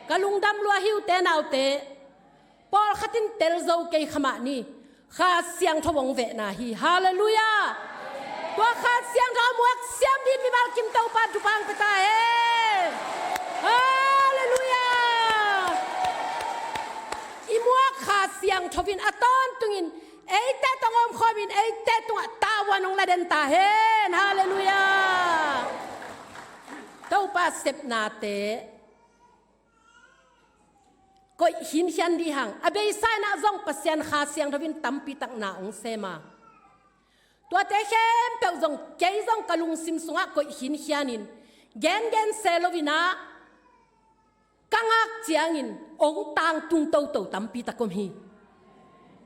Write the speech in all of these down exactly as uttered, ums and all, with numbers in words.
Ka lungdam lua hi ute naute. Pawlkhat in tel zo kei kha mah ni. Kha Siangtho hong vehna hi. Halleluiah. Tua Kha Siangtho a muak siam ding mimal kim Topa thupha hong pia ta hen. Halleluiah. I muak Kha Siangtho in a tawntungin eite tawh hong omkhawmin eite tungah tavuan hong la den ta hen. Halleluiah. Topa sepnate koih khinkhian ding hang. A beisa in ah zong Pasian Kha Siangtho in tampi tak na hong sem a, tuate khempeuh zong kei zong ka lungsim sungah koih khinkhianin gengen se loin ah ka ngak ciangin hong tangtung toto tampi tak om hi.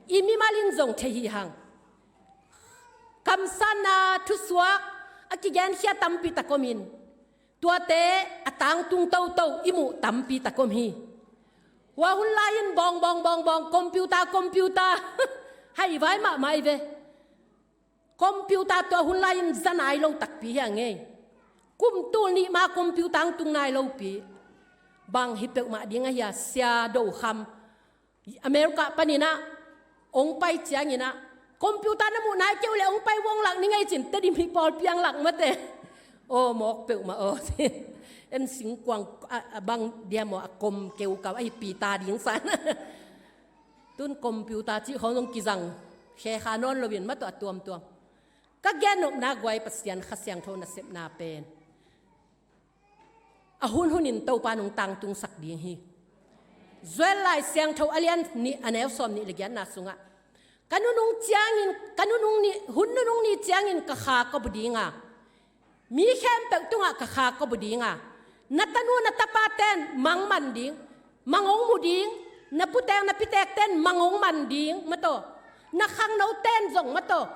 I mimal in zong thei hi hang. Kamsanna thusuak a kigenkhia tampi tak omin, tuate a tangtung toto i muh tampi tak om hi. Hua hun lai-in bawng bawng bawng bawng, computer computer. Haivai mahmah hi ve. Computer tua hun lai-in za nai lo takpi hi a ngei. Kum tul nih ma computer hong tung nai lopi. Bang hi peuhmah ding ahi a, Sia Do Kham America panin ah hong pai ciangin ah, computer na muh nai kei uh leh hong pai vua hong lak ni ngei cin, Tedim hi pawlpi hong lak mate. Aw mawk peuhmah aw. En singkuang a, a bang dia maw a kom keu kau ahi pi ta ding san. Tun computer cih khawng zong kizang khe kha nawn loin mah tawh a tuamtuam. Ka gen nopna guai, Pasian Kha Siangtho nasepna pen a hunhunin Topa in hong tangtungsak ding hi. Joel Lai Siangtho a lian nih a neu sawm nih le giatna sungah, ka nunung ciangin, ka nunung ni, hun nunung ni ciangin ka kha ka bu ding a, mi khempeuh tungah ka kha ka bu ding a, na tanu na tapaten mang man ding, mang hong mu ding, na putek na pitekten mang hong man ding mah tawh, na khangnoten zong mah tawh,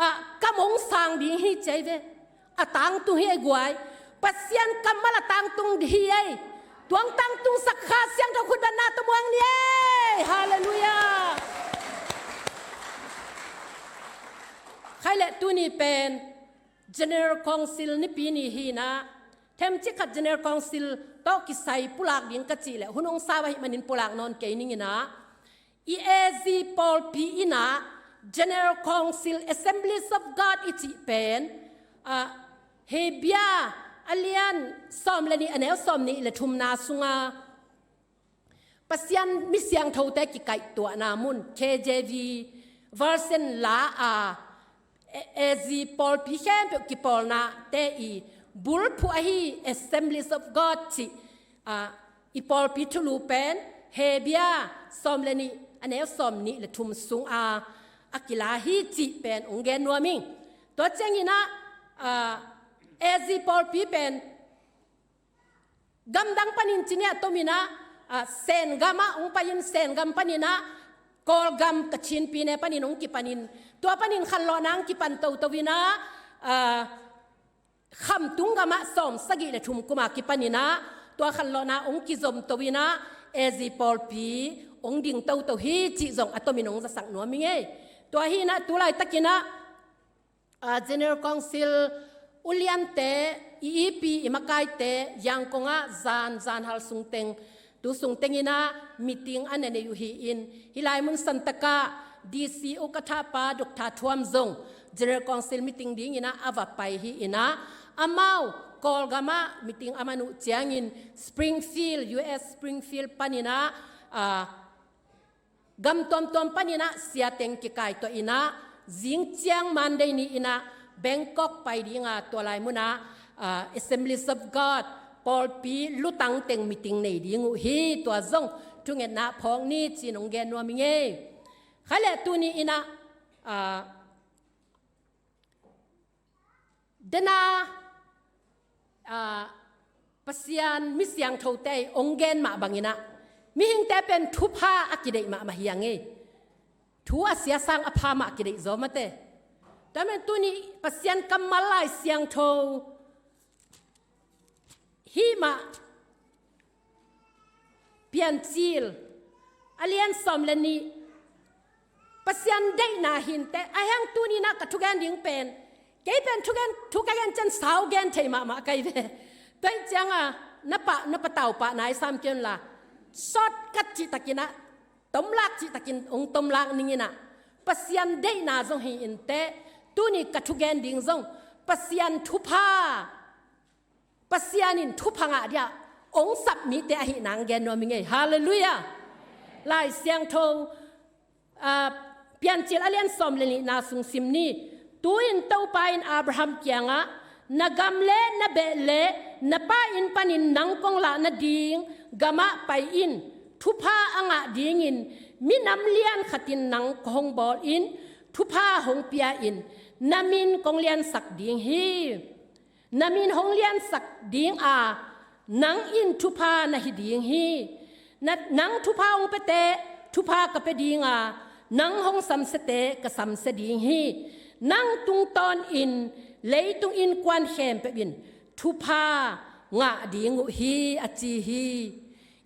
ah, kam hong sang ding hi ci hi ve. A tangtung hi ei guai. Pasian kammal a tangtung hi ei. Tua hong tangtungsak Kha Siangtho khutbetna tawh muang ni ei. Halleluiah. Khai leh tuni pen General Council nipi ni hi in ah, themcik khat General Council tawh kisai pulak ding ka cih leh hun hong sau ahih manin pulak nawn kei ning in ah, i A Z pawlpi in ah General Council, Assemblies of God i cih pen, ah, Hebru a lian sawm le nih a neu sawm nih le thumna sunga Pasian mi siangthote kikaihtuahna mun, K J V version la a, A-, A Z pawlpi khempeuh kipawlnate i bulphuh ahi Assemblies of God cih, ah, i pawlpi thulu pen Hebru sawm le nih a neu sawm nih le thum sung a, a kila hi cih pen hong gen nuam ing. Tua ciangin ah, ah, A Z pawlpi pen gamdang panin ci ni a, tomin ah, ah, Sen gam ah hong pai-in Sen gam panin ah Kawlgam, Kachin pine panin hong kipanin, tua panin khanlawhna hong kipan toto in ah, ah, Khamtung gam ah sawm sagih le thum kum a kipanin ah tua khanlawhna hong kizom to in ah A Z pawlpi hong ding toto hi cih zong a tomin hong zasak nuam ing ei. Tua hi in ah tu laitakin ah, ah, General Council uliante, i ipi i makaite Yangon ah zan, zan hal sungteng, tu sungteng in ah meeting a na nei uh hi-in, hih lai mun Santaka D C uh ka thahpa Doctor Thuam zong General Council meeting dingin ah a va pai hi in ah, amau Kawlgam ah meeting a man uh ciangin Springfield, U S Springfield panin ah, ah, gam tuamtuam panin ah siateng kikaituah in ah, zing ciang Monday ni in ah Bangkok pai ding a, tua lai mun ah, ah, Assemblies of God pawlpi lutang teng meeting nei ding uh hi. Tua zong thungetna phawk ni ci-in hong gen nuam ing ei. Khai leh tuni in ah, ah, dena, ah, Pasian mi siangthote hong gen mah bangin ah, mihingte pen thupha a kideih mahmah hi a ngei. Thu a sia sang a pha mah kideih zaw mate. Tua ahih manin tuni Pasian kammal Lai Siangtho hih mah Piancil a lian sawm le nih, Pasian deihna hi inteh. A hang tuni in ah ka thugen ding pen, kei pen thugen, thu ka gen ciang sau gen thei mahmah ka hi ve. Tua ahih ciangin na pah, na patau pah nai sam kei un la, Shortcut cihtakin ah, tomlak cihtakin hong tomlak ning in ah, Pasian deihna zong hi inteh. Tuni ka thugen ding zong Pasian thupha, Pasian in thupha ngah dia hong sap mite ahih nang gen nuam ing ei. Halleluiah. Lai Siangtho, ah, Piancil a lian sawm le nihna sung sim ni. Tu-in Topa in Abraham kiangah, na gam le na beh le na pa inn panin nang kong lah nading gamah pai in. Thupha a ngah dingin minam lian khatin nang kong bawl in, thupha hong pia in, na min kong liansak ding hi. Na min hong liansak ding a, nang in thupha na hi ding hi. Na, nang thupha hong piate thupha ka pia ding a, nang hong samsiate ka samsia ding hi. Nang tungtawnin leitung innkuan khempeuh in thupha ngah ding uh hi, a ci hi.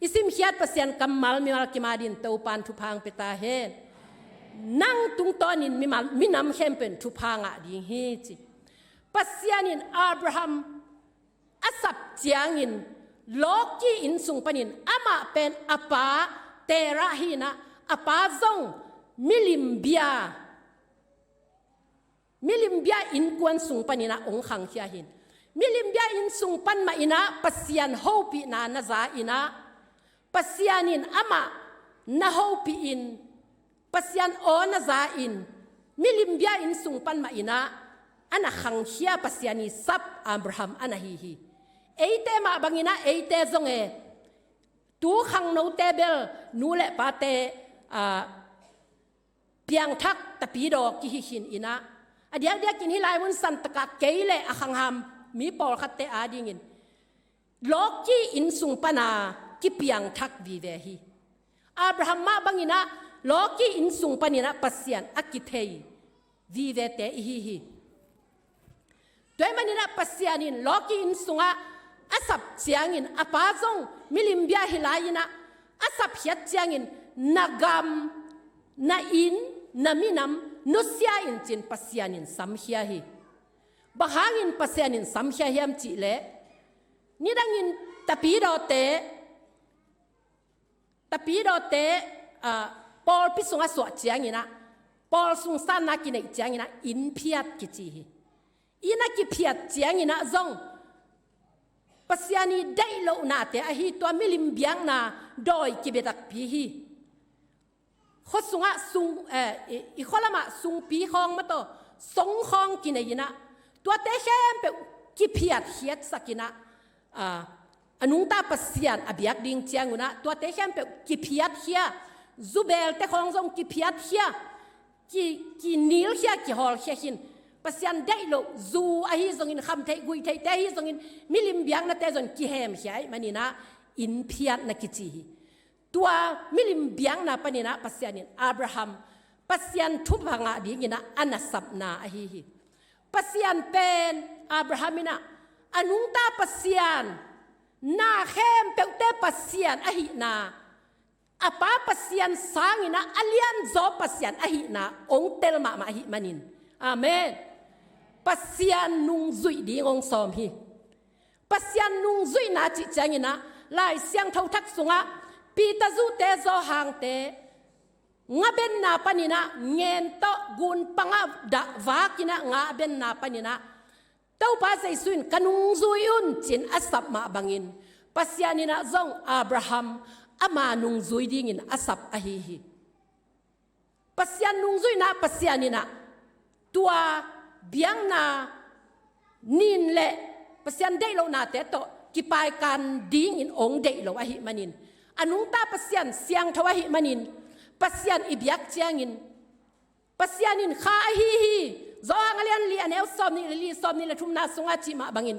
I simkhiat Pasian kammal mimal kim adingin Topan thupha hong pia ta hen. Nang tungtawnin mimal, minam khempeuh in thupha ngah ding hi, ci. Pasian in Abraham a sap ciangin, lawki inn sung panin amah pen a pa Terah hi in ah, a pa zong milim bia, milim bia innkuan sung panin ah hong khangkhia hi. Milim bia inn sung pan mah in ah Pasian hopihna na za in ah, Pasian in amah na hopih in, Pasian aw na za in, milim bia inn sung pan mah in ah a na khangkhia Pasian i sap Abraham a na hi hi. Eite mah bangin ah eite zong e, tu khangnote bel nu le pate, ah, piangthak tapidaw kihi khin in ah, a diakdiakin hih lai mun santak ah kei le a khangham mi pawlkhatte adingin lawki inn sung pana kipiangthak vive hi. Abraham mah bangin ah lawki inn sung panin ah Pasian a kithei vivete i hi hi. Tua ahih manin ah Pasian in lawki inn sungah a sap ciangin, a pa zong milim bia hi lai in ah, a sapkhiat ciangin, na gam, na inn, na minam nusia in, ci-in Pasian in samkhia hi. Bang hangin Pasian in samkhia hiam cih leh, nidangin tapidawte, tapidawte, ah, pawlpi sungah suah ciangin ah, pawl sung sanna kineih ciangin ah, inn phiat kici hi. Inn a kiphiat ciangin ah zong Pasian i deih lohnate ahi, tua milim biakna dawi kibia takpi hi. Khua sungah sung, eh, i, i khua lamah sungpi khawng maw, taw, song khawng kinei in ah, tuate khempeuh kiphiatkhiatsak in ah, ah, a nungta Pasian a biak ding ciangun ah, tuate khempeuh kiphiatkhia, zubelte khawng zong kiphiatkhia, ki, kinilkhia, kihawlkhia khin. Pasian deih loh zu ahi zongin, khamtheih guihtheihte ahi zongin, milim biaknate zong kihemkhia ahih manin ah, inn phiatna kici hi. Tua milim biakna panin ah Pasian in Abraham, Pasian thupha ngah dingin ah a na sapna ahi hi. Pasian pen Abraham in ah a nungta Pasian, na khempeuhte Pasian ahihna, a pa Pasian sangin ah a lianzaw Pasian ahihna hong tel mahmah ahih manin. Amen. Pasian nungzuih ding hong sawm hi. Pasian nungzuihna cih ciangin ah, Lai Siangtho Thak sungah Peter zuhte, Johan-te, ngabenna panin ah, ngen tawh gunpang ah dah vakin ah ngabenna panin ah, Topa Jesu in, "Ka nungzui un," ci-in a sap mah bangin, Pasian in ah zong Abraham ama nungzui dingin a sap ahi hi. Pasian nungzuihna, Pasian in ah tua biakna nin le Pasian deih lohnate tawh kipaikan dingin hong deih lo ahih manin, a nungta Pasian siangtho ahih manin, Pasian i biak ciangin, Pasian in kha ahi hi. Johan a lian li, a neu sawmnih le li, sawmnih le thumna sungah cih mah bangin,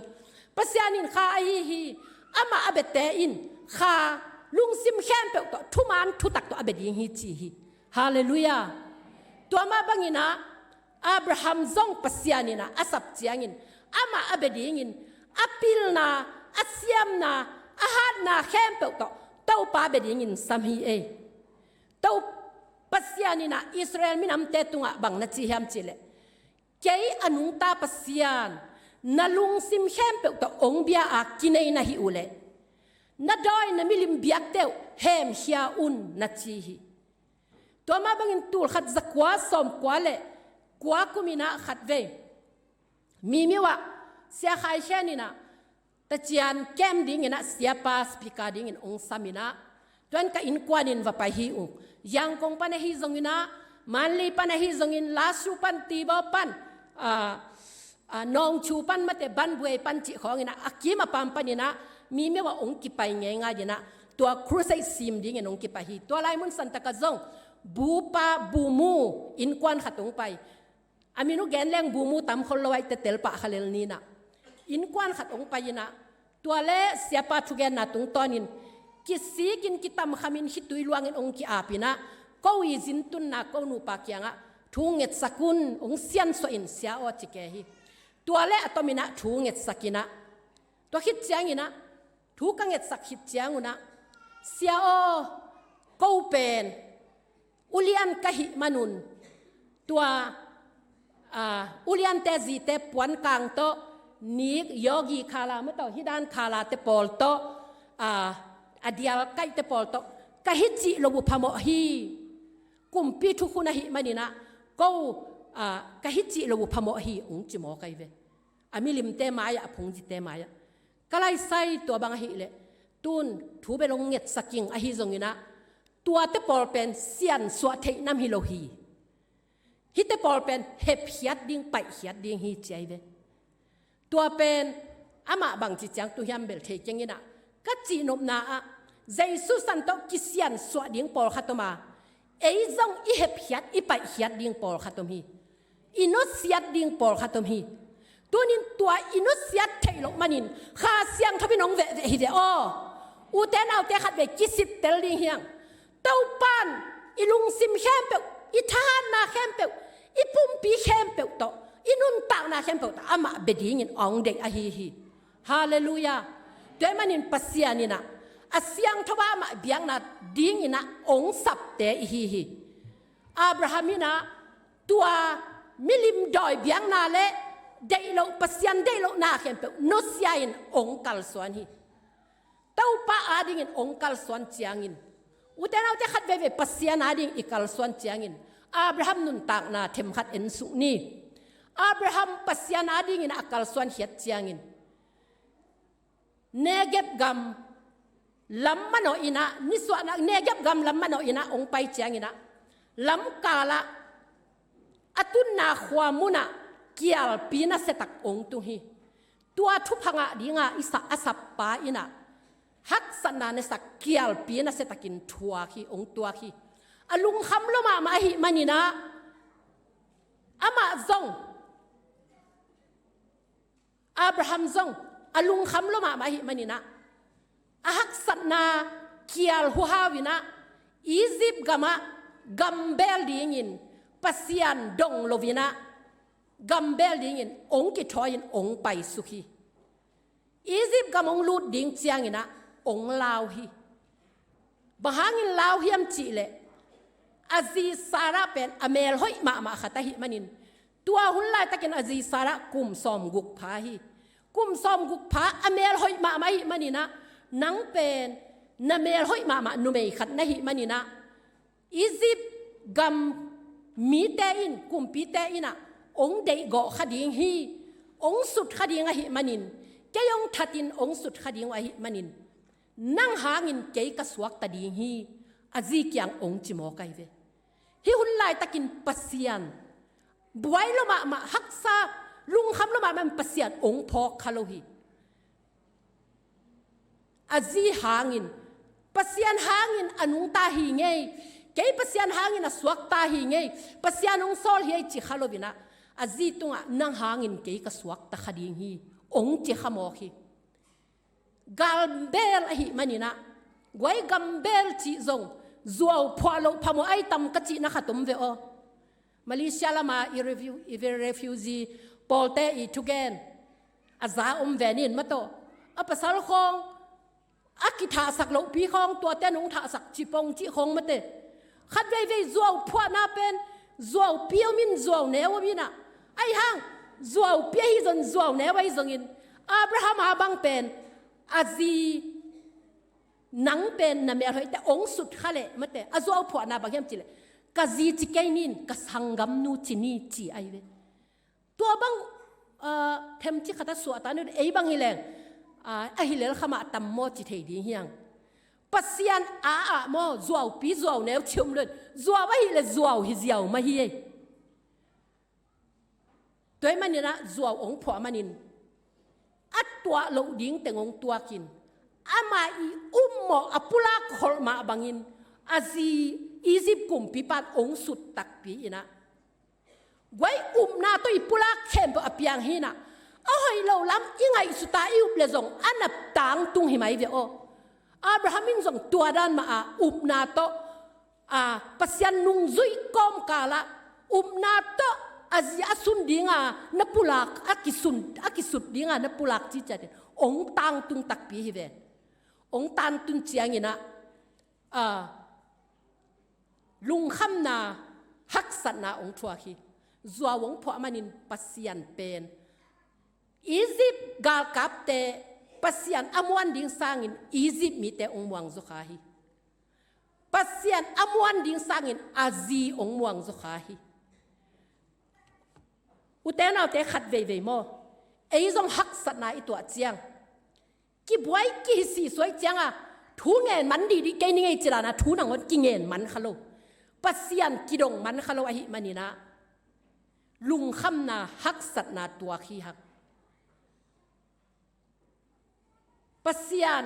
Pasian in kha ahi hi. Amah a biate in kha, lungsim khempeuh tawh, thuman thutak tawh a bia ding hi, ci hi. Halleluiah. Tua mah bangin ah, Abraham zong Pasian in ah a sap ciangin, amah a bia dingin, a pilna, a siamna, a hatna khempeuh tawh Topa bia dingin sam hi ei. Topa Pasian in ah Israel minamte tungah bang na ci hiam cih leh, "Kei a nungta Pasian, na lungsim khempeuh tawh hong bia a kinei na hih uh leh, na dawi, na milim biakte uh hemkhia un na ci hi. Tua mah bangin tul khat za kua sawm kua le kua kum in ah khatvei Mimiu ah Sia Khai Khen in ah Tacian kem dingin ah siapa speaker dingin ong sam in ah, tuan ka innkuan in va pai hi ung. Yangon pan ahi zongin ah, Manli pan ahi zongin, Lasu pan, Tibaw pan, ah, ah, Nongchu pan, mate Banbuei pan cih khawng in ah, a kim a pam pan in ah, Mimiu ah ong kipai ngeingai in ah, tua crusade sim dingin ong kipai hi. Tua lai mun Santa Cruz zong, bupa, bumu, innkuan khat ong pai. A min uh gen leng bumu tam khol lo, aite tel pah kha lel ni in ah, innkuan khat ong pai in ah, tua le siapa thugenna tungtawnin kisikin kitamkhamin khitui luangin ong ki-ap in ah, ko i zin tunna ko nupa kiangah thu ngetsak un, ong siansuah in, Sia aw, ci kei hi. Tua le a tom in ah thu ngetsak in ah, tua khit ciangin ah, thu ka ngetsak khit ciangun ah, Sia aw, ko pen ulian ka hih manun, tua, ah, uliante zite puankang tawh, nik, yogi khala, mate hih dan khalate pawl tawh, ah, a dial kaihte pawl tawh ka hih cih lo uh phamawh hi. Kumpi thukhun ahih manin ah, ko, ah, ka hih cih lo uh phamawh hi, ong ci mawk ahi ve. A milimte mai-ah, a phungzite mai-ah. Ka laisai tua bang ahih leh, tun thu bel ong ngetsak ing, ahi zongin ah, tuate pawl pen siansuah theih nam hi lo hi. Hihte pawl pen hepkhiat ding, paihkhiat ding hi, ci ahi ve. Tua pen amah bangci ciang tu hiam bel thei keng in ah, ka cihnopna ah, Jesu san tawh kisiansuah ding pawlkhat om a, ei zong i hepkhiat, i paihkhiat ding pawlkhat om hi. I nusiat ding pawlkhat om hi. Tunin tua i nusiat theih loh manin Kha Siangtho in ong vehveh hi ve aw. Ute naute, khatvei kisittel ding hi hang. Topan i lungsim khempeuh, i thahatna khempeuh, i pumpi khempeuh tawh, i nuntakna khempeuh tawh amah bia dingin ong deih ahi hi. Halleluiah. Tua ahih manin Pasian in ah, a siangtho a amah biakna dingin ah ong sapte i hi hi. Abraham in ah, tua milim dawi biakna le deih loh, Pasian deih lohna khempeuh nusia in ong kalsuan hi. Topa adingin ong kalsuan ciangin, ute naute, khatveivei Pasian ading i kalsuan ciangin, Abraham nuntakna themkhat en suk ni. Abraham Pasian adingin a kalsuan khiat ciangin, Negeb gam lam manawh in ah, nisuahna Negeb gam lam manawh in ah ong pai ciangin ah, lamkal ah a tunna khua mun ah kialpi nasiatak ong tung hi. Tua thupha ngah dinga i sa, a sappa in ah, haksatna nesak kialpi nasiatakin thuak hi, ong tuak hi. A lungkham lua mahmah ahih manin ah, amah zong, Abraham zong a lungkham lua mahmah ahih manin ah, a haksatna kial huhau in ah, Egypt gam ah gambel dingin, Pasian dong lo in ah, gambel dingin ong kithawi in ong paisuk hi. Egypt gam ong lut ding ciangin ah ong lau hi. Bang hangin lau hiam cih leh, a zi Sarah pen a mel hoih mahmah khat ahih manin, tua hun laitakin a zi Sarah kum sawmguk pha hi. Kum sawmguk pha, a mel hoih mahmah ahih manin ah, nang pen na mel hoih mahmah numei khat na hih manin ah, Egypt gam mite in, kumpite in ah ong deihgawh kha ding hi. Ong sut kha ding ahih manin, kei ong thatin ong sut kha ding uh ahih manin, nang hangin kei ka suakta ding hi, a zi kiang ong ci mawk ahi ve. Hih hun laitakin Pasian, buai lua mahmah, haksa, lungkham lua mahmah in Pasian ong phawk kha lo hi. A zi hangin, Pasian hangin a nungta hi ngei, kei Pasian hangin a suakta hi ngei, Pasian ong sawl hi ei ci kha lo in ah, a zi tungah nang hangin kei ka suakta kha ding hi, ong ci kha mawk hi. Gambel ahih manin ah, guai gambel cih zong zuau phuah loh phamawh ahi tam ka cihna khat om ve aw. Malaysia lama i refu-, i ve refugee pawlte i thugen a za om ve nin, mate, a pasal khawng a kithahsak lohpi khawng, tuate nong thahsak cipong cih khawng, mate. Khatveivei zuau phuahna pen zuaupi om in, zuau neu om in ah, ahi hang zuaupi ahi zong, zuau neu ahi zongin, Abraham a bang pen a zi Nang pen na melhoihte ong sut kha leh mate, a zuau phuahna bang hiam cih leh, ka zi ci kei ni, ka sanggamnu ci ni ci ahi ve. Tua bang themci khat a suahta ni, ei bang hi leng ahi lel kha mah tam maw ci thei ding hiang. Pasian a ah maw, zuaupi zuau neu ci om lo in, zuau ahih leh zuau hi ziau mah hi ei. Tua ahih manin ah zuau ong phuah manin a tuah loh ding teng ong tuakin, amah i ummawh a pulak kholh mah bangin a zi Egypt kumpipa'n ong sut takpi in ah, guai upna tawh i pulak khempeuh a piang hi in ah, a hoih loh lam i ngaihsut a i up leh zong a na tangtung hi mai ve aw. Abraham in zong tua dan mah a upna tawh a Pasian nungzui kawmkal ah upna tawh a zi a sun ding a na pulak, a kisun, a kisut ding a na pulak ciciat in ong tangtung takpi hi ve. Ong tangtun ciangin ah lungkhamna, haksatna ong thuak hi. Zuau ong phuah manin Pasian pen Egypt galkapte Pasian a muan ding sangin Egypt mite ong muang zaw kha hi. Pasian a muan ding sangin a zi ong muang zaw kha hi. Ute naute, khat veivei maw, ei zong haksatna i tuah ciang, kibuai kihisih suai ciang a, thu ngen man dihdih kei ni ngei ci dan a thu nangawn kingen man kha lo, Pasian kidong man kha lo ahih manin ah lungkhamna, haksatna tuak hi hang. Pasian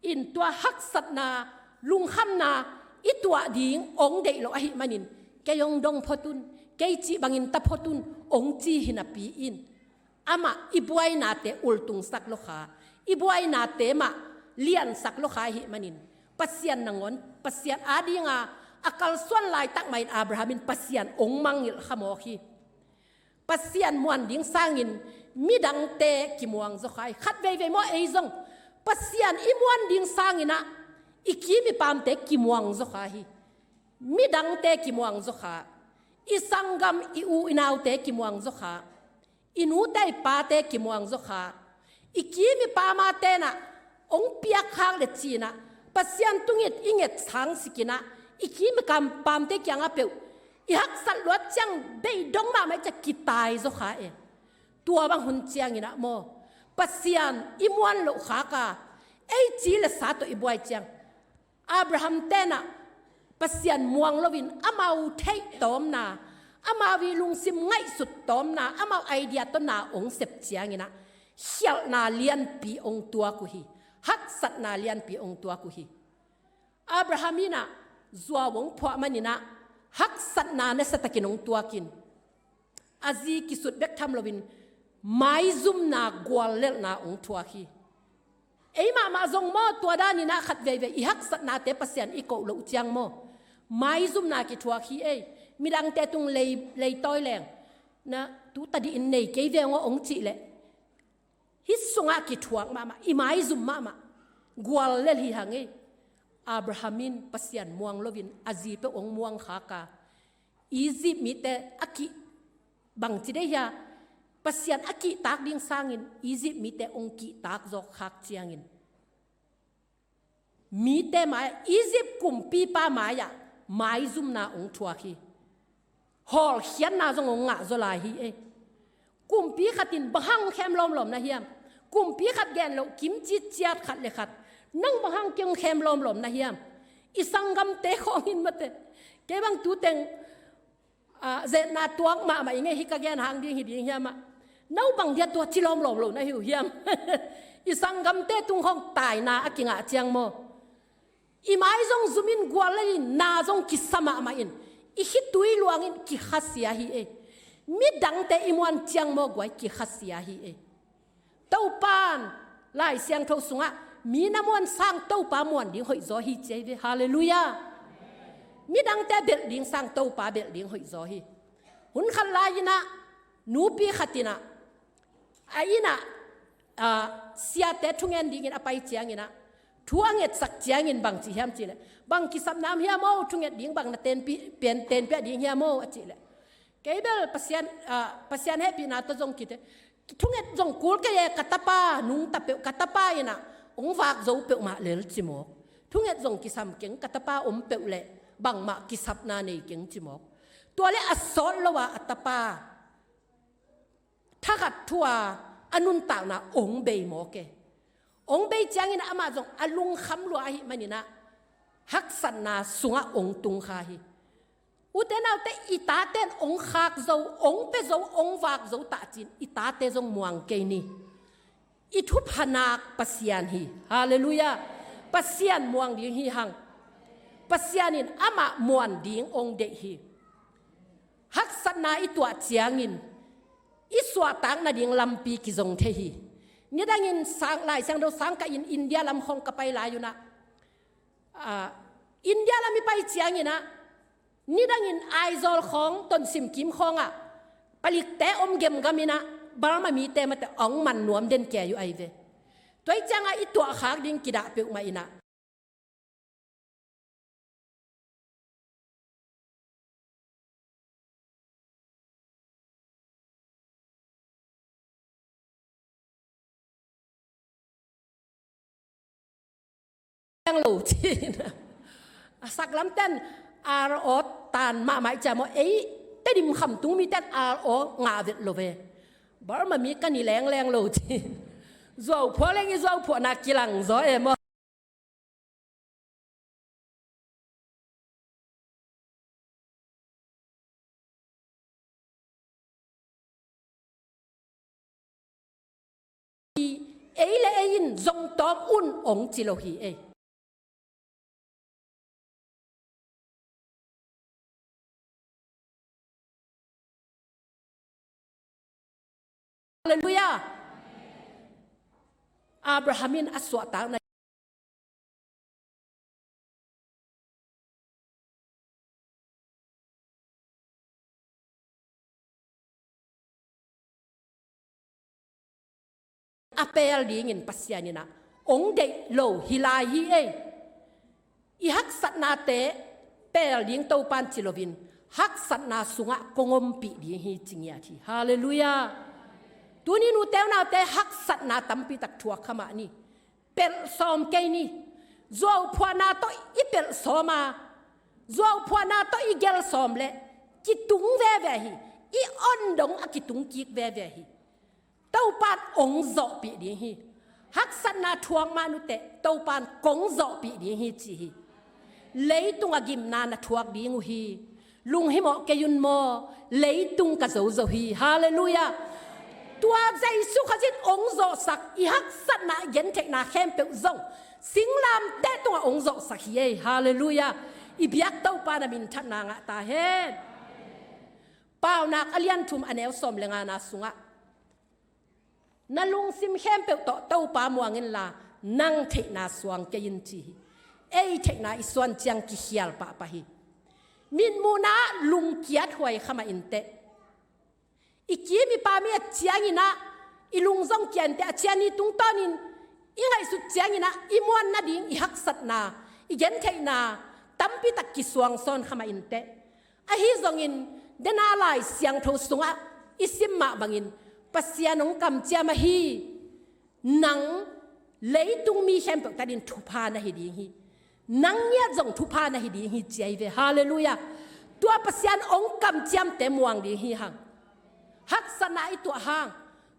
in tua haksatna, lungkhamna i tuah ding ong deih loh ahih manin, kei ong dong phot un, kei cih bangin ta phot un ong ci hi napi in, amah i buainate ultungsak lo kha, i buainate mah liansak lo kha ahih manin, Pasian nangawn, Pasian ading a a kalsuan laitak mah in Abraham in Pasian ong mangngilh kha mawk hi. Pasian muan ding sangin midangte kimuang zaw kha hi. Khat veivei maw, ei zong Pasian i muan ding sangin ah i kim i pamte kimuang zaw kha hi. Midangte kimuang zaw kha, i sanggam, i u i naute kimuang zaw kha, i nute i pate kimuang zaw kha, i kim i pam a ten ah ong piak khak le ci-in ah, Pasian tungah i nget sang sik in ah, i kim i kam pamte kiangah peuh i haksat luat ciang beidong mahmah i ciah kitai zaw kha e. Tua bang hun ciangin ah maw, Pasian i muan loh khak a, ei ci le sa tawh i buai ciang, Abraham ten ah Pasian muang loin amau theih tawmna, amau i lungsim ngaihsut tawmna, amau idea tawh na ong sep ciangin ah khialhna lianpi ong tuak uh hi. Haksatna lianpi ong tuak uh hi. Abraham in ah zuau ong phuah manin ah haksatna nasiatakin ong tuakin, a zi kisut bek tham loin maizumna, guallelhna ong thuak hi. Ei mahmah zong maw, tua danin ah khat veivei i haksatnate Pasian i koh loh ciang maw, maizumna kithuak hi ei. Midangte tung lei, leitawi leng na tu tadih in nei kei veng aw ong cih leh, hih sungah kithuak mahmah, i maizum mahmah, guallel hi hang ei. Abraham in Pasian muang loin a zi peuh ong muang khak a, Egypt mite a kih, bangci deih hia, Pasian a kihtak ding sangin Egypt mite ong kihtak zawk khak ciangin, mite mai-ah, Egypt kumpipa mai-ah maizumna ong thuak hi. Hawlkhiatna zong ong ngah zaw lai hi ei. Kumpi khat in bang hang khem lawmlawm na hiam? Kumpi khat gen loh kimci ciat khat le khat, nang bang hang kei ong khem lawmlawm na hiam? I sanggamte khawng in mate, kei bang tu teng ah, zetna tuak mahmah i ngei hi, ka gen hang ding hi ding hiam ah? No bang dia tua ci lawmlawm lo na hi uh hiam? I sanggamte tung khawng taina a kingah ciang maw, i mai zong zumin guallelin na zong kisa mahmah in, i khitui luangin kikhasia hi ei. Midangte i muan ciang maw guai, kikhasia hi ei. Topa'n Lai Siangtho sungah mi na muan sang Topa muan ding hoih zaw hi ci ahi ve. Halleluiah. Midangte belh ding sang Topa belh ding hoih zaw hi. Hun khat lai-in ah nupi khat in ah a inn ah, ah, siate thungen dingin a pai ciangin ah, thu a ngetsak ciangin bang ci hiam cih leh, bang kisapna om hiam aw, thunget ding bang na tenpi, pen tenpiah ding hiam aw a cih leh, kei bel Pasian, ah, Pasian hehpihna tawh zong kite, thunget zong kul kei e, ka tapa, nungta peuh ka tapa in ah Hong vak zo peuhmah lel ci mawk. Thunget zong kisam keng, ka tapa om peuh leh bangmah kisapna nei keng ci mawk. Tua leh a sawt lo a a tapa thakhat thu a a nuntakna hong bei mawk e. Hong bei ciangin amah zong a lungkham lua ahih manin ah haksatna sungah hong tung kha hi. Ute naute, i tate in hong khak zo, hong pia zo, hong vak zo tah cin i tate zong muang kei ni. I thupha nak Pasian hi. Halleluiah. Pasian muang ding hi hang. Pasian in amah muan ding hong deih hi. Haksatna i tuah ciangin i suahtak nading lampi kizong thei hi. Nidangin sang, Lai Siangtho sang kah in India lam khawng ka pai lai un ah, ah, India lam i pai ciangin ah, nidangin Aizawl khawng, Tonsim kim khawngah palikte om gemgam in ah, Burma mite mate hong man nuam den kei uh ahi ve. Tua ahih ciangah i tuahkhak ding kidah peuhmah in ah, leng lo ci-in ah, a saklamten R O tan mahmah i ciam aw, ei Tedim khamtung miten R O ngah vet lo ve. Burma mi ka ni lengleng lo ci-in, zuau phuah leng i zuau phuahna kilang zaw e maw. Ei le ei in zong tawm un hong ci lo hi ei. Halleluiah. Abraham in a suahtakna a pel dingin Pasian in ah hong deih lo hi lai hi ei. I haksatnate pel ding Topan ci loin, haksatna sungah kong ompih ding hi ci ngiat hi. Halleluiah. Tuni nute u naute, haksatna tampi tak thuak kha mah ni. Pelh sawm kei ni. Zuauphuahna tawh i pelh sawm a, zuauphuahna tawh i gel sawm leh kitung veve hi. I on dong a kitung kik veve hi. Topan hong zawhpih ding hi. Haksatna thuak mah nuteh Topan kong zawhpih ding hi ci hi. Leitung a gimna na thuak ding uh hi. Lunghimawh kei un maw, leitung ka zo zo hi. Halleluiah. Tua Jesu Khazih in hong zawhsak, i haksatna, i gentheihna khempeuh zong singlamteh tungah hong zawhsak hi ei. Halleluiah. I biak Topa na minthanna ngah ta hen. Paunak a lian thum a neu sawm le ngana sungah, na lungsim khempeuh tawh Topa muang inla, nang theihna suang kei in ci hi. Ei theihna i suan ciang kikhial pahpah hi. Mitmuhna lungkiat huai kha mah inteh, i kim i pam i et ciangin ah, i lung zong kia inteh, a cian ni tungtawnin i ngaihsut ciangin ah, i muan nading i haksatna, i gentheihna tampi tak kisuang sawn kha mah inteh. Ahi zongin, dena Lai Siangtho sungah i sim mah bangin, Pasian hong kamciam ahi, nang leitung mi khempeuh tatin thupha na hi ding hi. Nang ngiat zong thupha na hi ding hi ci ahi ve. Halleluiah. Tua Pasian hong kamciamte muang ding hi hang. Haksatna i tuah hang,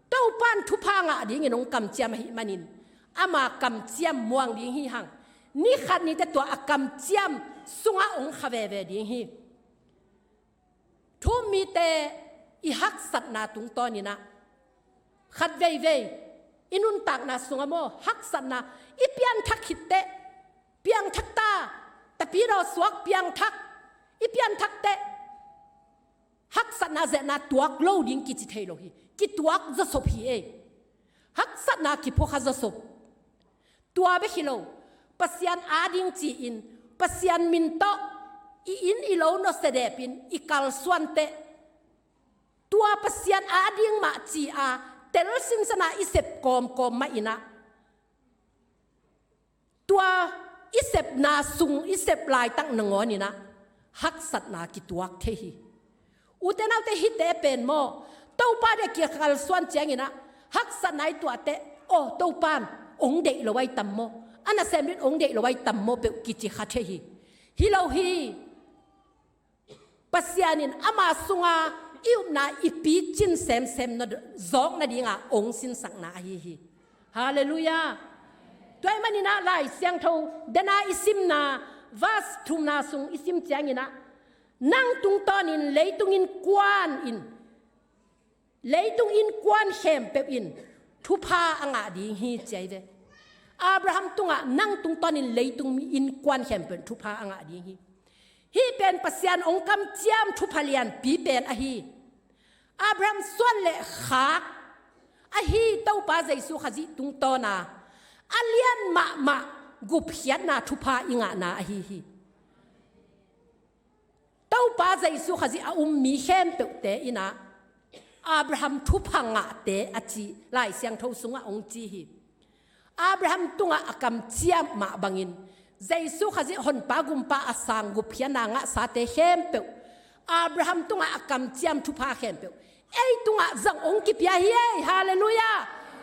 Topan thupha ngah dingin hong kamciam ahih manin, ama kamciam muang ding hi hang. Ni khat ni teh tua a kamciam sungah hong kha veve ding hi. Thu-um mite i haksatna tungtawnin ah, khat veivei i nuntakna sungah maw, haksatna i pianthak khit teh, piangthak ta, tapidaw suak piangthak, i pianthak teh, haksatna zehna tuak lo ding kici thei lo hi. Kituak zawsop hi ei. Haksatna kiphukha zawsop. Tua bek hi lo, Pasian ading ci-in, Pasian min tawh i inn i lo nusia depin i kalsuan teh, tua Pasian ading mah ci-a tel sinsen a i sep kawmkawm mah in ah, tua i sepna sung, i sep laitak nangawnin ah haksatna kituak thei hi. Ute naute, hihte pen maw, Topa deih kikalsuan ciangin ah haksatna i tuah teh, aw, Topan ong deih lo ai tam maw? A nasem ding ong deih lo ai tam maw peuh kici kha thei hi. Hi lo hi. Pasian in ama sunga i upna i picin semsem na zawk nadinga ong sinsakna ahi hi. Halleluiah. Tua ahih manin ah Lai Siangtho dena i simna verse thumna sung i sim ciangin ah, nang tungtawnin leitung innkuan in, leitung innkuan khempeuh in thupha a ngah ding hi ci ahi ve. Abraham tungah nang tungtawnin leitung innkuan khempeuh in thupha a ngah ding hi. Hih pen Pasian ong kamciam thupha lianpi pen ahi. Abraham suan le khak ahi Topa Jesu Khazih tungtawna a lian mahmah gupkhiatna thupha i ngahna ahi hi. Topa Jesu Khazih a um mi khempeuhte in ah Abraham thupha ngahte a ci Lai Siangtho sungah ong ci hi. Abraham tungah a kamciam mah bangin Jesu Khazih Honpa Gumpa a sang gupkhiatna ngahsate khempeuh, Abraham tungah a kamciam thupha khempeuh ei tungah zong ong kipia hi ei. Halleluiah.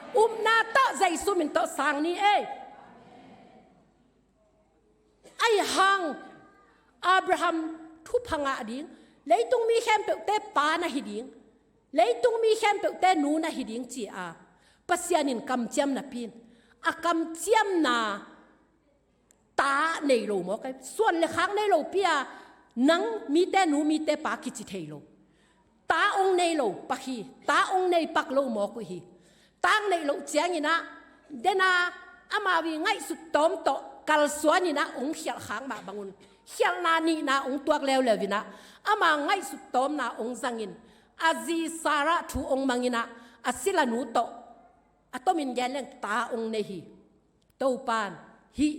Upna tawh Jesu min tawh sang ni ei. Ahi hang Abraham thupha ngah ding, leitung mi khempeuhte pa na hi ding, leitung mi khempeuhte nu na hi ding ci-a Pasian in kamciam napi in, a kamciamna ta nei lo mawk ai, suan le khak nei lo pi-a nang mite nu mite pa kici thei lo. Ta ong nei lo pak hi, ta ong nei pak lo mawk uh hi. Ta ong nei lo ciangin ah dena amau i ngaihsut tawm tawh kalsuanin ah ong khialh khak mah bangun, khialhna nihna ong tuak leuleu in ah ama ngaihsut tawmna ong zangin, a zi Sarah thu ong mangin ah a silanu tawh a tomin gen leng ta ong nei hi. Topan hih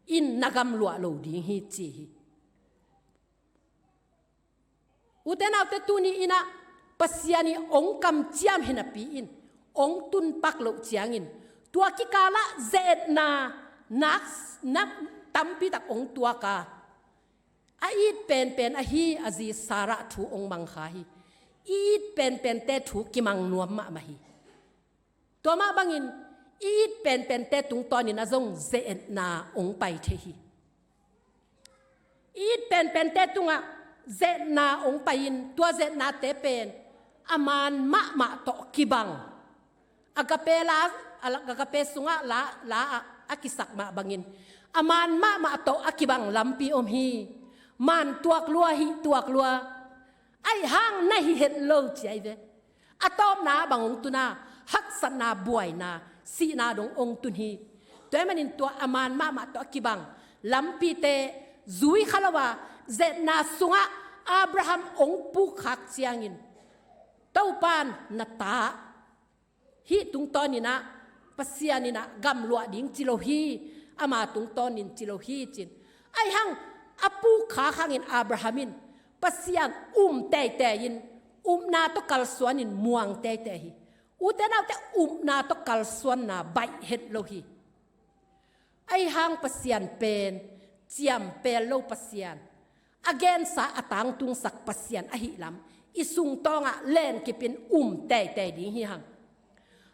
in na gamluah lo ding hi ci hi. Ute naute, tuni in ah Pasian i ong kamciam hi napi in ong tunpak loh ciangin tua kikalah ze-etna nak, nak tampi tak ong tuak a, a it penpen ahi a zi Sarah thu ong mang kha hi. I it penpente thu kimang nuam mahmah hi. Tua mah bangin i it penpente tungtawnin a zong ze-etna ong pai thei hi. I it penpente tungah ze-etna ong pai-in tua ze-etnate pen a maan mahmah tawh kibang. Agape la, Agape sungah la, la ah a kisak mah bangin a maan mahmah tawh a kibang lampi om hi. Maan tuak lua, hih tuak lua. Ahi hang na hi het lo ci ahi ve. A tawpna bang ong tun a, haksatna, buaina, sihna dong ong tun hi. Tua ahih manin tua a maan mahmah tawh a kibang lampite zui kha lo a, ze-etna sungah Abraham ong pukkhak ciangin Topan na ta hih tungtawnin ah Pasian in ah gamluah ding ci lo hi, ama tungtawnin ci lo hi ci-in. Ahi hang a pukkhak hangin Abraham in Pasian um teitei in, upna tawh kalsuanin muang teitei hi. Ute naute, upna tawh kalsuanna baih het lo hi. Ahi hang Pasian pen ciampel lo Pasian, a gensa a tangtungsak Pasian ahih lam i sungtawngah lenkipin um teitei ding hi hang.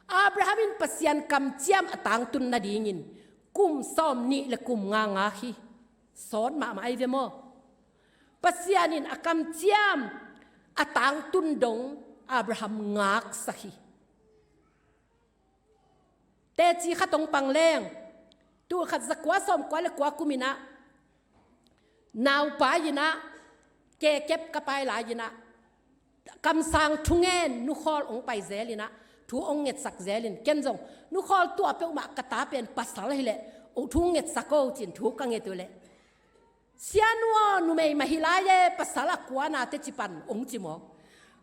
Abraham in Pasian kamciam a tangtun nadingin kum sawmnih le kum nga ngak hi. Sawt mahmah ahi ve maw? Pasian in a kamciam a tangtun dong Abraham ngaksak hi. Teci khat ong pang leng, tul khat za kua sawm kua le kua kumin ah naupai in ah, kekep ka pai lai-in ah, kamsang thungen nukhawl ong pai zelin ah, thu ong ngetsak zelin, ken zong nukhawl tua peuhmah ka ta pen pasal hileh, ong thu ngetsak o ci-in thu ka nget uh leh, "Sianu aw, numei mah hi lai e, pasal a kuana teci pan," ong ci maw.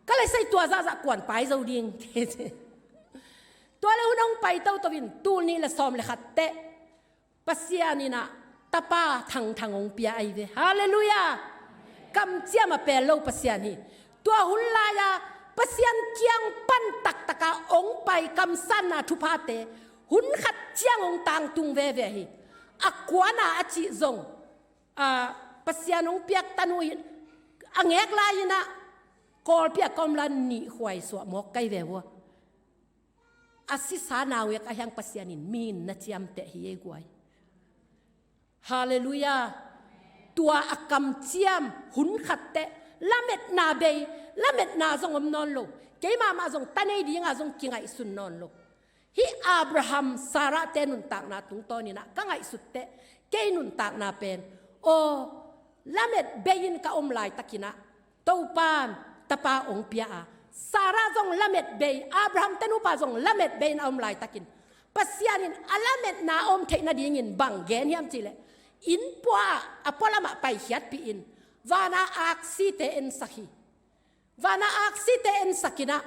Ka lei sai tua zahzah kuan pai zo ding. Tua le hun ong pai toto in, tul nih le sawm le khat teh Pasian in ah tapa thangthang ong pia ahi ve. Halleluiah. Kamciam a pel lo Pasian hi. Tua hun lai-a Pasian kiang pan taktaka ong pai kamsanna thuphate hun khat ciang ong tangtung veve hi. A kuana a cih zong, a, Pasian ong piak tanu hi. A ngek lai-in ah Kawlpi a ka om la, nih khuai suah mawk kai ve ua. A sisa naungek a hiang Pasian in mi in na ciamteh hi ei guai. Halleluiah. Tua a kamciam hun khatteh lametna bei, lametna zong om nawn lo. Keimah mah zong ta nei dinga zong kingaihsun nawn lo. Hih Abraham, Sarah te nuntakna tungtawninah ka ngaihsutteh kei nuntakna pen, aw, lamet bei-in ka om laitakinah Topan tapa ong pia a, Sarah zong lamet bei, Abraham te nupa zong lamet bei-in a om laitakin Pasian in a lametna a om theih nadingin bang gen hiam cihleh, inn pua a pualamah paikhiatpih in vana aksite ensak hi. Vana aksite ensakinah,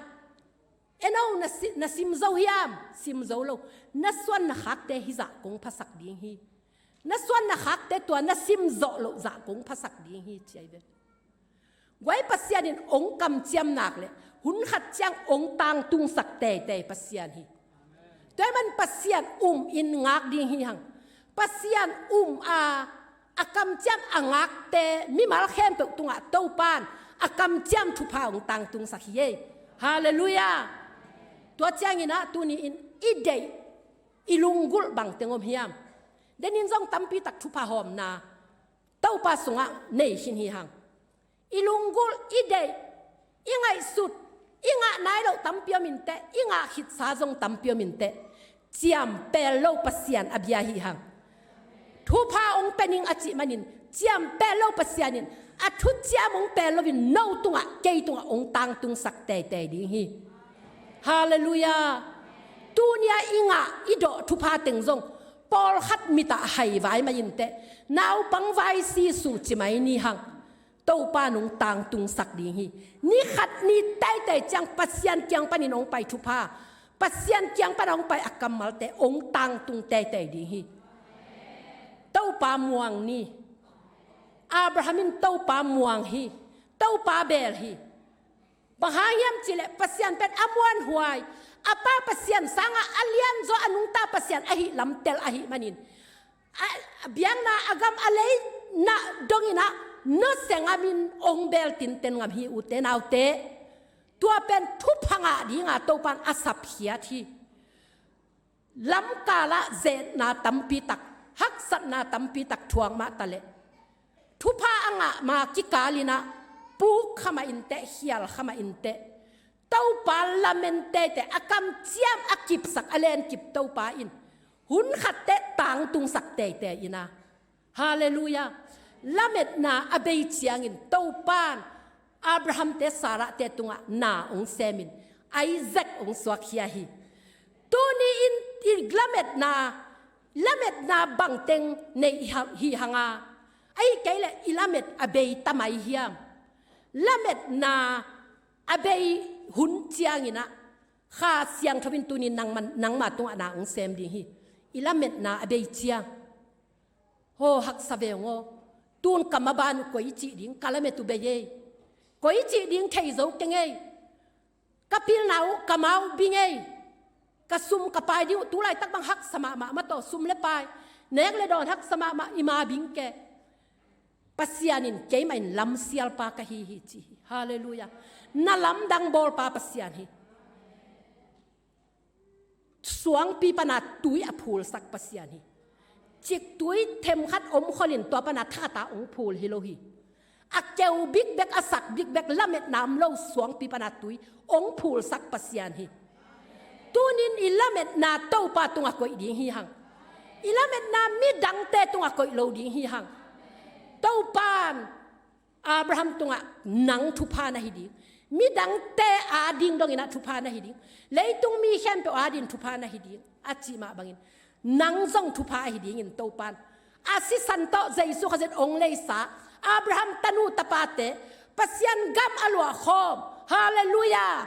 eno na si-, na sim zo hiam? Sim zo lo. Na suan na khakte hizah kong phasak ding hi. Na suan na khakte tua na sim zawh loh zah kong phasak ding hi, ci ahi ve. Guai Pasian in ong kamciam nak le hun khat ciang ong tangtungsak teitei Pasian hi. Tua ahih man Pasian um in ngak ding hi hang. Pasian um a, a kamciam a ngakte mimal khempeuh tungah Topan a kamciam thupha ong tangtungsak hi ei. Halleluiah. Tua cianginah tuni-in i deih, i lunggulh bangteng om hiam? Denin zong tampitak thupha hawmna Topa sungah nei khin hi hang. I lunggulh, i deih, i ngaihsut, i ngah nai loh tampi om inteh, i ngah khitsa zong tampi om inteh, ciampel lo Pasian a bia hi hang. Thupha ong pia ning a cih manin ciampel lo Pasian in a thuciam ong pia loin no tungah, kei tungah ong tangtungsak teitei ding hi. Halleluiah. Tunia i ngah i dawh thupha teng zong pawlkhat mitah haivai mai inteh, naupang vai sisu ci mai ni hang. Topa nong tangtungsak ding hi. Ni khat ni teitei ciang Pasian kiang panin ong pai thupha, Pasian kiang pana ong pai a kammalte ong tangtung teitei ding hi. Topa muang ni. Abraham in Topa muang hi. Topa beel hi. Bang hang hiam cihleh Pasian pen a muanhuai, a pa Pasian sangah a lianzaw, a nungta Pasian ahih lamtel ahih manin, a, a biakna a gam a lei nah donginah nusia ngamin ong beel tinten ngam hi, ute naute. Tua pen thupha ngah dinga Topan a sapkhiat hi. Lamkalah zetna tampitak, haksatna tampitak thuak mah taleh, thupha a ngah ma kikalinah puk kha mah inteh, khial kha mah inteh, Topa lamen teitei, a kamciam a kipsak, a lenkip Topa in hun khatteh tangtungsak teitei ina. Halleluiah. Lametna a bei ciangin Topan Abraham te, Sarah te tungah na ong semin Isaac ong suakkhia hi. Tuni-in i lametna, lametna bangteng nei hi hanga, ahih kei leh i lamet a bei ta mai hiam? Lametna a bei hun cianginah Kha Siangtho in tuni nangma, nangma tungah na ong sem ding hi. I lametna a bei ciang, haw, haksa veng aw. Tun ka maban uh koi cih ding, ka lamet uh bei ei. Koi cih ding thei zo keng ei. Ka pilna uh ka ma uh bing ei. Ka sum ka pai ding uh, tulaitak bang haksa mahmah mataw, sum le pai, nek le dawn haksa mahmah, i ma bing kei. Pasian in keimah in lamsialpa ka hi hi ci hi. Halleluiah. Na lamdang bawlpa Pasian hi. Suangpi pana tui a phulsak Pasian hi. Ciktui themkhat omkholin tua pana thakhatah ong phul hi lo hi. A keu bikbek, a sak bikbek, lametna om lo suangpi pana tui ong phulsak Pasian hi. Tunin i lametna Topa tungah koih ding hi hang. I lametna midangte tungah koih lo ding hi hang. Topan Abraham tungah nang thupha na hi ding. Midangte ading donginah thupha na hi ding. Leitung mi khempeuh ading thupha na hi ding, a cih mah bangin nang zong thupha ahi dingin Topan a sisan tawh Jesu Khazih in ong leisa Abraham tanu tapate Pasian gam a luahkhawm. Halleluiah.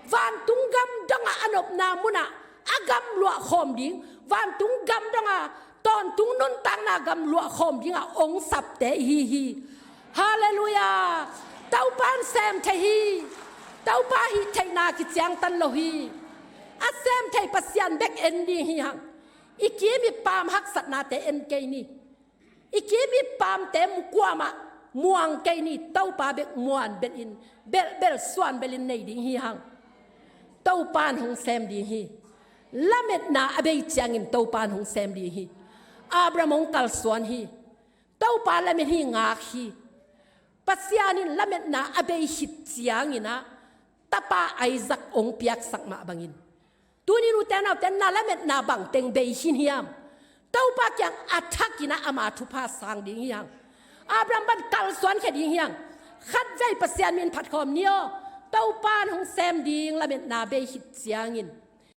Vantung gam dongah a nopna munah a gam luahkhawm ding, vantung gam dongah tawntung nuntakna gam luahkhawm dingah ong sapte ihi hi. Halleluiah. Topa in sem thei hi. Topa hih theihna kiciangtan lo hi. A sem thei Pasian bek en ding hi hang. I kim i pam haksatnate en kei ni. I kim i pamte mu kuamah muang kei ni. Topa bek muan belhin, belh belh suan belhin nei ding hi hang. Topa in hong sem ding hi. Lametna a bei ciangin Topa in hong sem ding hi. Abraham hong kalsuan hi. Topa lamet hi, ngak hi. Pasian in lametna a bei khit ciangin ah tapa Isaac hong piaksak mah bangin, tuni nute naute na lametna bangteng bei khin hiam? Topa kiang a thakin ah ama thupha sang ding hi hang. Abraham bang kalsuan khia ding hi hang. Khatvei Pasian min phat khawm ni aw. Topa in hong sem ding lametna bei khit ciangin